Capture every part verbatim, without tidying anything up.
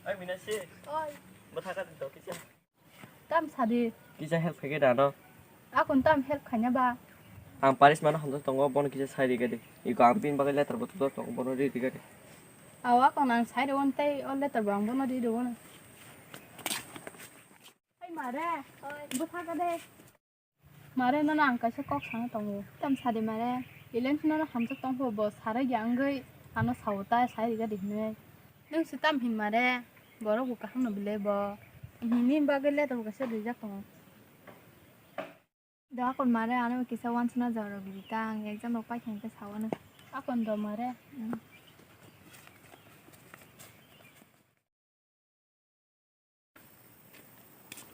Oi, Minasi. Oi. Bwtha kha di to kisa. Tam sadi. Kisa help khaikhe da no? Akon tam help khaina ba? Ang Paris mano hamjak tongo, bono kisa sai rigadi. Iko ang bini bagwi letter bo tubujak tongo, bono ri rigadi. Aw, akon ang sai rwon tei o letter bo ang bono ri rwon. Hai mare. Oi. Bwtha kha de. Mare, nono ang kaisa kok sana tongo. Tam sadi mare. Ilen nono hamjak tongpho bo sarai ya wngwi ano sao ta sai riga di hinwi. Nwng se tam hin mare. Borok bo kaham no bile bo. Hini bagwi letter bo kaisa rijak tongo. Da kon mare, ano kisa wansana jora guri ta ang exam rok pai thang ta sao ano. Akon do mare. Mm.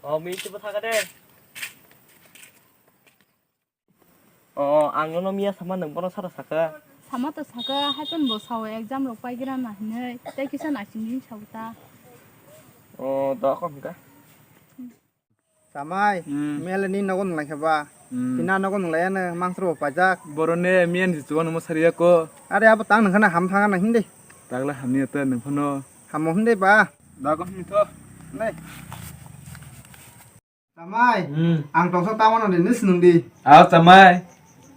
O, mi se bwtha kha de. O, ang nono miya sama nwng bono sara saka. Sama to saka, hai phano bo sao exam rok pai gra na hinwi. Tei kisa naising ni sao ta. O, do kon ka. Samai, hmm. Mele ni nogo nung lai khe ba. Hmm. Tina nogo nung lai ano, mangsa bo pajak. Boro ne miyan ji chuwa nomo sariya ko. Are abo tang nung khana ham thanga na hindi. Tagla hamni ata nung phano. Hamo hindi ba. Dago hini tho. Nei. Chamai, hmm. Ang toksa tamo no de, nung sinung di. Aw, chamai.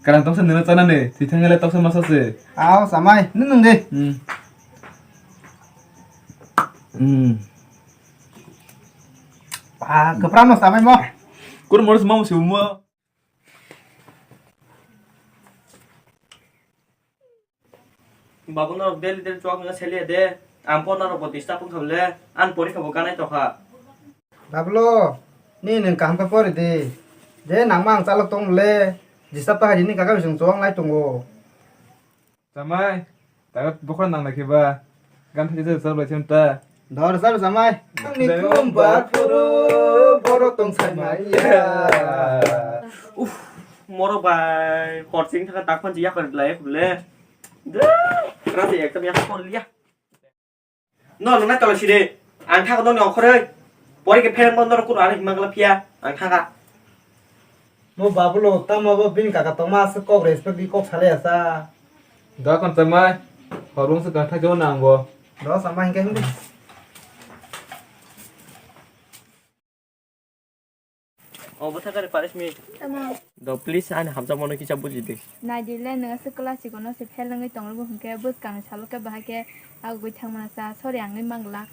Karang toksa nino chana ne, thwi thangale toksa masa se. Aw, chamai, nung nung di. Hmm. Hmm. Ah, kepra no chamai mo. Kur morus mau sumo. Babu, norok daily daily chuak nungya seliya de. Ang po norok bo disturb wngkha le. Ang porikha bo ganai tokha. Bablo, ni nwng kaham khe pori di. Je nangma ang chalok tong le. Disturb ta hai ni kaka bising chuak nai tongo. Chamai, taga bokhora nang lai khe ba. Gan thai je chal bai sem ta. Dor sar chamai. Ani kum bar puro boro tong sai maya. Uff, moro bai, korsing thaka tak phan jiya kar lai kule. Dra, rasa ya, kami aku liya. No, no, na kalau sini, ang thaka dong yang kore. Pori ke phen bon dor kun arah himang kala pia, ang thaka. Mo babulo, tamo bo bini kaka tongma aswk kok respect di kok salai asa. Da kon chamai, horung se gatha jo nang bo. Do chamai hingke hindi. O bwtha kare paris mi. Tamo. Do please ani hamjak mano kisa buji di. Nai di le nang se class ko no se phel nangwi tong bo hingke bwskang salo ke bahai ke. Agwi thangmana sa, sorry, ang nwi manglak.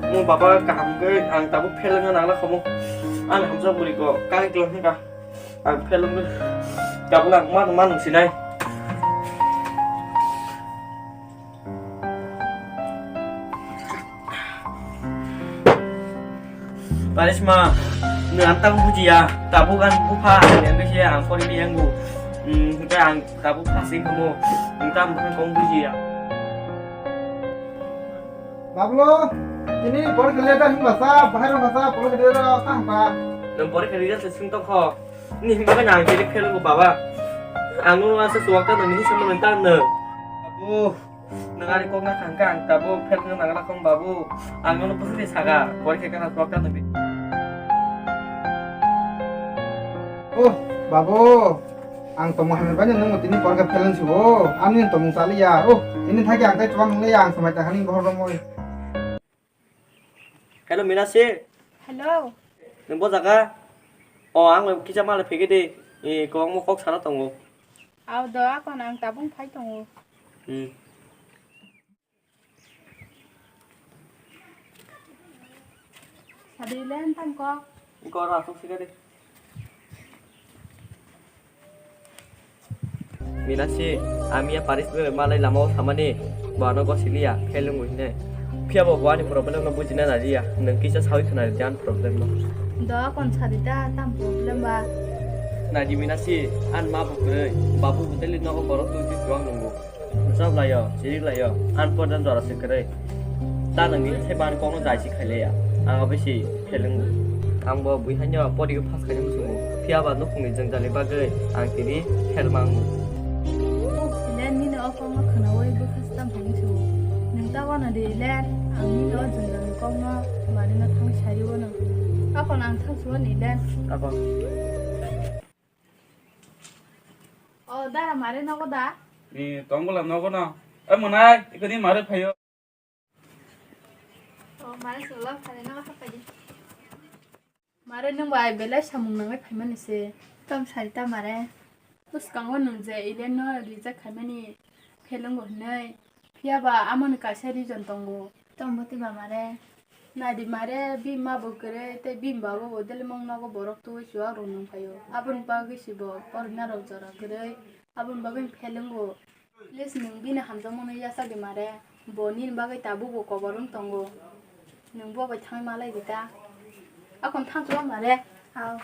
Mo baba kaham khe ang tabuk phel wngna nangla khomo. Ang hamsa buri ko kai klo hwnka. Ang phel wngwi tabuk ang man man sinai. Parisma, nwng ang tabuk bujiya, tabuk ang bupha, ang yang bisi ang pori mi yang bu. Hmm, hingke ang tabuk phasing kamu, nwng tabuk kong bujiya. Bablo, ini pori kaliya ta hingba sa, bahai rong sa, pori kaliya ta hingba. Nwng pori kaliya ta sing tong kho. Ni himba ka nang jadi phel ko baba. Anu asa suwak ta nang ni sama nang ta nang. Abu, nang ari kok na khang kang ta bo phel nang nang kong babu. Ang no pus ni saga, pori khe ka suwak ta nang. Oh, babu. Ang tongma hamya bai nang tini pori khe phel nang sibo. Ani tongmung saliya. Oh, ini thagi ang tai chuan nang ya ang samai ta khani bohor romoi. Hello, Minasi. Hello. Nwng bo jaga? O, ang kisa mala phege de. E, kwbangma kok sana tongo. Aw do, akon ang tabung phai tongo. Hmm. Sadi len tam kok. Kok ra sok siga de. Minasi, ami ya Paris bai malai lama o samani, bo ano gosiliya, phel wngwi hinai. Phiya bo bo ani problem no bujina naliya, nwng kisa sawi khna ridi ani problem no. Do kon sadi ta, tam problem ba? Nadi Minasi, an ma bo kwrwi, babu bo daily nogo borok twi twi kwbang nungo. Chap laio, chirik laio, an problem jora se kwrwi. Ta nangni se ban kokno jai si khailaiya. Ang abo si pheleng. Ang bo bui haino pori pass khaina muchungo. Phiya ba nukhungni jwngjal ni bagwi ang tini phelmang. Len nini o kokno khwnawi bwkha stam phang muchungo. Nwng ta wano di len, ang nini o jwngjal ni Tongno mari no thang sari wono. Ako nang thang suwa ni le. Ako. O dara mare nogo da? Ni tong bwla nogo no. E mwnai, ikoni mare phaio. O mare solo phare nogo hapai di. Mare nwng bai belai samung nangwi phaimani se. Tom sari ta mare. Bwskango nwng je Elen no reject khaimani phelengo hwnwi. Phiya ba amoni kaisa reason tongo. Tom bwtwi ba mare. Naidi mare bini ma bo kwrwi tei bini baba bo delemong nogo borok twiwi chuwak rok nung phaio. Aboni bagwi se bo porina rok jora kwrwi. Aboni bagwi phelengo. Please, nwng bini hamjakmano yachak di mare. Bo nini bagwi tabukbo kobor wng tongo. Nwng bo bai thangwi malai di ta. Akon thang chuba mare. Ao.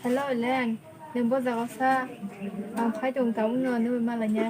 Hello, Len. Nwng bo jaga sa? Ang phai tong tabuk no, nwng bai malai ya.